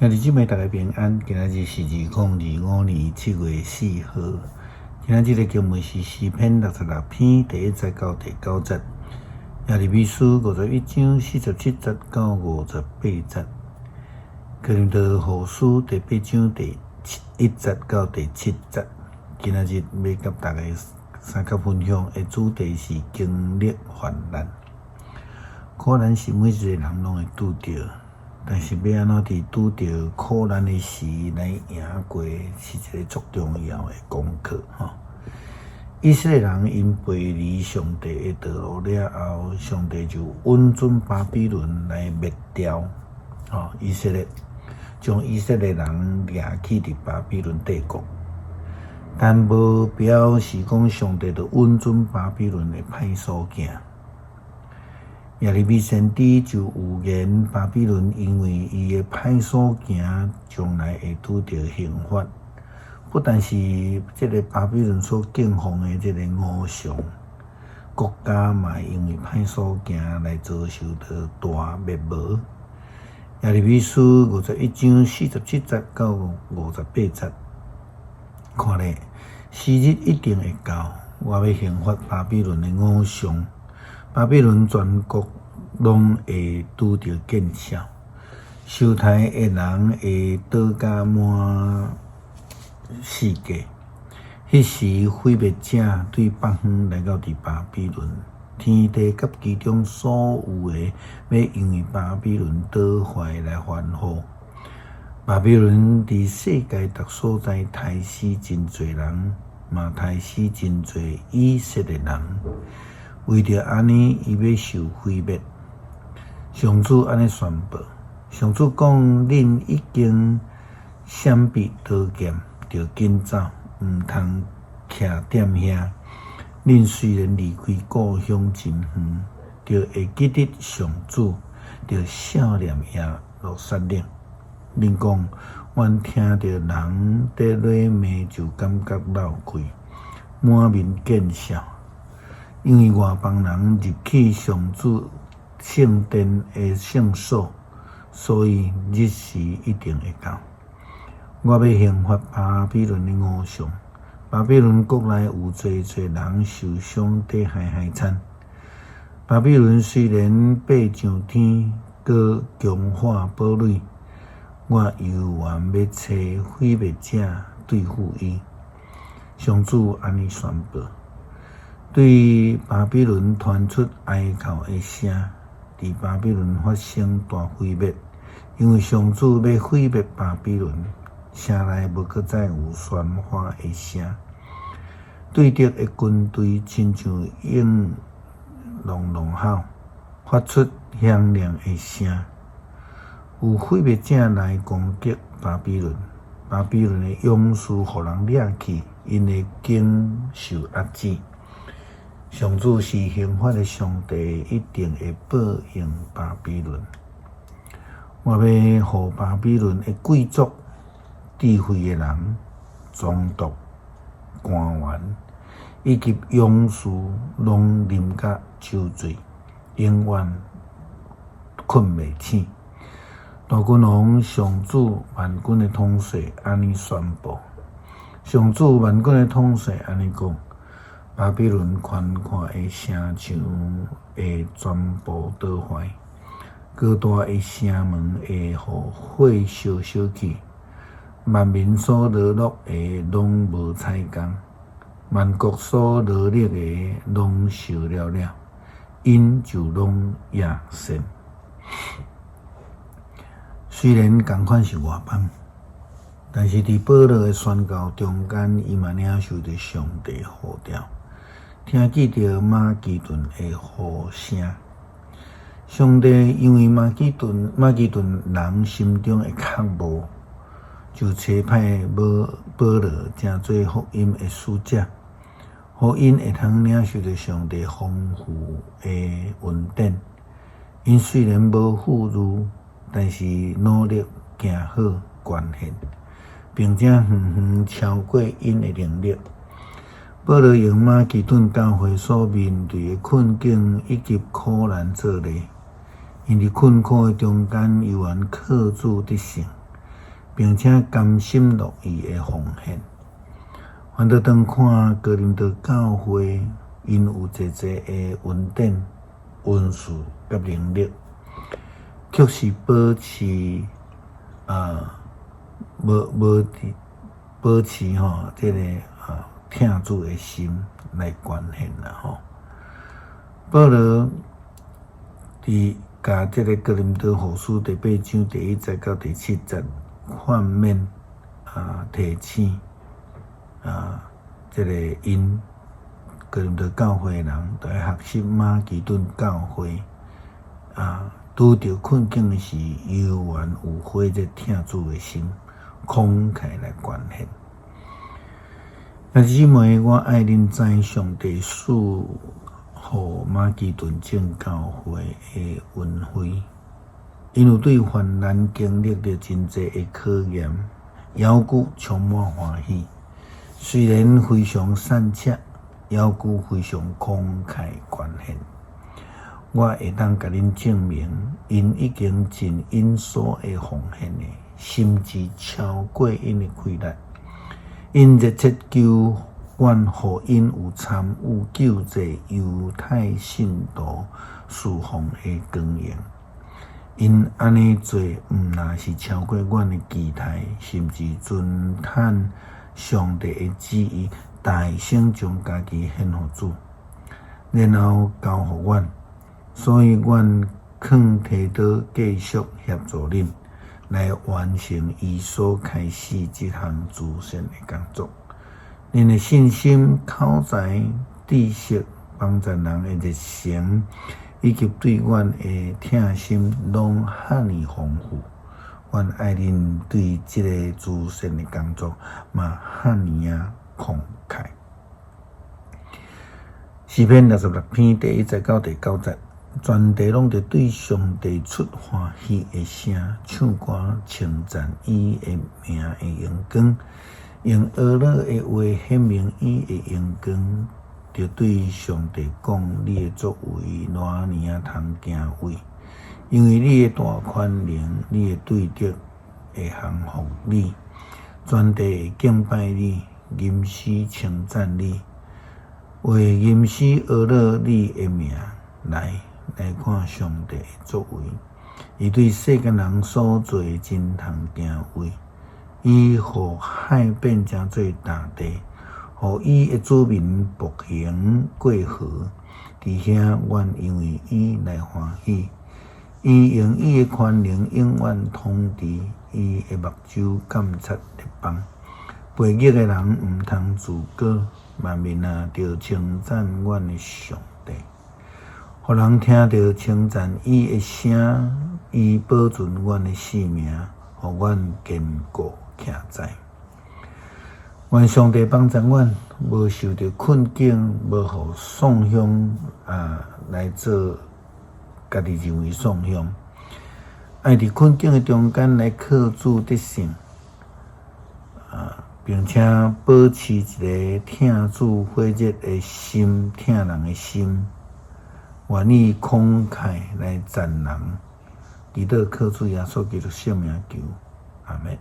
兄弟姊妹，大家平安。今仔日是2025年7月4號。今仔日的經文是詩篇66篇第1節到第9節，耶利米書51章47節到58節，哥林多後書第8章第1節到第7節。今仔日欲佮大家相佮分享的主題是經歷患難。苦難是每一个人攏會拄著。但是欲按怎佇拄著苦難的時來贏過，是一個足重要的功課吼。以色列人𪜶背離上帝的道路了後，上帝就允准巴比倫來滅掉吼以色列，將以色列人掠去佇巴比倫帝國。但無表示講上帝就允准巴比倫的歹所行。耶利米先知就預言巴比倫因為伊的歹所行，將來會拄著刑罰。不但是這个巴比倫所敬奉的這个偶像，國家嘛會因為歹所行來遭受著大滅亡。耶利米書51章47節到58節，看咧，時日一定會到，我欲刑罰巴比倫的偶像。巴比倫全國攏會拄著見笑，受刣的人會倒甲滿世界。彼時毀滅者對北方來到佇巴比倫，天地佮其中所有的，欲因為巴比倫倒壞來歡呼。巴比倫佇世界逐所在刣死真濟人，嘛刣死真濟以色列人。為著按呢，伊欲受毀滅。上主按呢宣布，上主講：恁已經閃避刀劍，著緊走，毋通徛踮遐。恁雖然離開故鄉真遠，著會記得上主，著想念耶路撒冷。恁講，阮聽著人佇咧罵，就感覺落氣，滿面見笑。因為外邦人入去上主聖殿的聖所，所以日時一定會到。我欲刑罰巴比倫的偶像，巴比倫國內有濟濟人受傷，佇害害慘。巴比倫雖然爬上天，閣強化堡壘，我猶原欲差毀滅者對付伊。上主按呢宣布。對巴比倫傳出哀哭的聲，佇巴比倫發生大毀滅，因為上主欲毀滅巴比倫，城內無閣再有喧譁的聲。對敵的軍隊親像鷹隆隆吼，發出響亮的聲。有毀滅者來攻擊巴比倫，巴比倫的勇士予人掠去，𪜶的弓受壓制。上主是刑罰的上帝，一定會報應巴比倫。我欲予巴比倫的貴族、智慧的人、總督、官員以及勇士，攏啉甲酒醉，永遠睏袂醒。大君王上主萬軍的統帥按呢宣布：上主萬軍的統帥按呢講。巴比倫寬闊的城牆會全部倒壞，高大的城門會予火燒燒去，萬民所勞碌的攏無彩工，萬國所勞力的攏燒了了，𪜶就攏掖散。雖然仝款是外邦，但是佇保羅的宣告中間，伊嘛領受著上帝呼召。聽見著馬其頓的呼聲，上帝因為馬其頓人心中的渴慕，就差派保羅成做福音的使者，予𪜶會通領受著上帝豐富的恩典。𪜶雖然無富裕，但是努力行好捐獻，並且遠遠超過𪜶的能力。保羅用馬其頓教會所面對的困境以及苦難做例，𪜶佇困苦的中間，猶原靠主得勝。並且甘心樂意的奉獻。反倒當看哥林多教會，𪜶有濟濟的恩典、恩賜佮能力，卻是保持啊，無無保持吼，這個啊疼主的心來捐獻啦吼。保羅佇共這个哥林多後書第八章第一節到第七節勸勉啊提醒啊，這个𪜶哥林多教會的人，著愛學習馬其頓教會啊，拄著困境的時，猶原有火熱疼主的心，慷慨來捐獻。兄弟姊妹，我愛恁知上帝賜予馬其頓眾教會的恩惠，𪜶有對患難經歷著真濟的考驗，猶閣充滿歡喜。雖然非常散赤，猶閣非常慷慨捐獻。我會當共恁證明，𪜶已經盡𪜶所會奉獻的，甚至超過𪜶的氣力。𪜶熱切求阮予𪜶有參與救濟猶太信徒事奉的光榮。𪜶按呢做，毋但是超過阮的期待，甚至遵趁上帝的旨意，大聲將家己獻予主，然後交予阮。所以，阮勸提多繼續協助恁，來完成伊所開始這項慈善的工作。恁的信心、口才、知識、幫贊人的熱誠，以及對阮的疼心，攏遐爾豐富。阮愛恁對這个慈善的工作嘛遐爾仔慷慨。詩篇六十六篇第一節到第九節，全地攏著對上帝出歡喜的聲，唱歌稱讚伊的名的榮光，用呵咾的話顯明伊的榮光，著對上帝講：你的作為偌爾仔通敬畏，因為你的大權能，你的對德會降服你，全地會敬拜你，吟詩稱讚你，為吟詩呵咾你的名。來來看上帝的作為，伊對世間人所做的真通敬畏。伊予海變成做乾地，予伊的子民步行過河。佇遐，阮因為伊來歡喜。伊用伊的權能永遠統治，伊的目睭監察列邦。悖逆的人毋通自高，萬民啊，著稱讚阮的上帝。予人聽著稱讚伊的聲，伊保存阮的性命，予阮堅固徛在。願上帝幫助阮，無受著困境，無予喪鄉啊來做家己認為喪鄉，愛佇困境的中間來靠主得勝啊，並且保持一个疼主火熱的心，疼人的心，願意慷慨來贊人，祈禱靠主耶穌基督聖名求，阿們。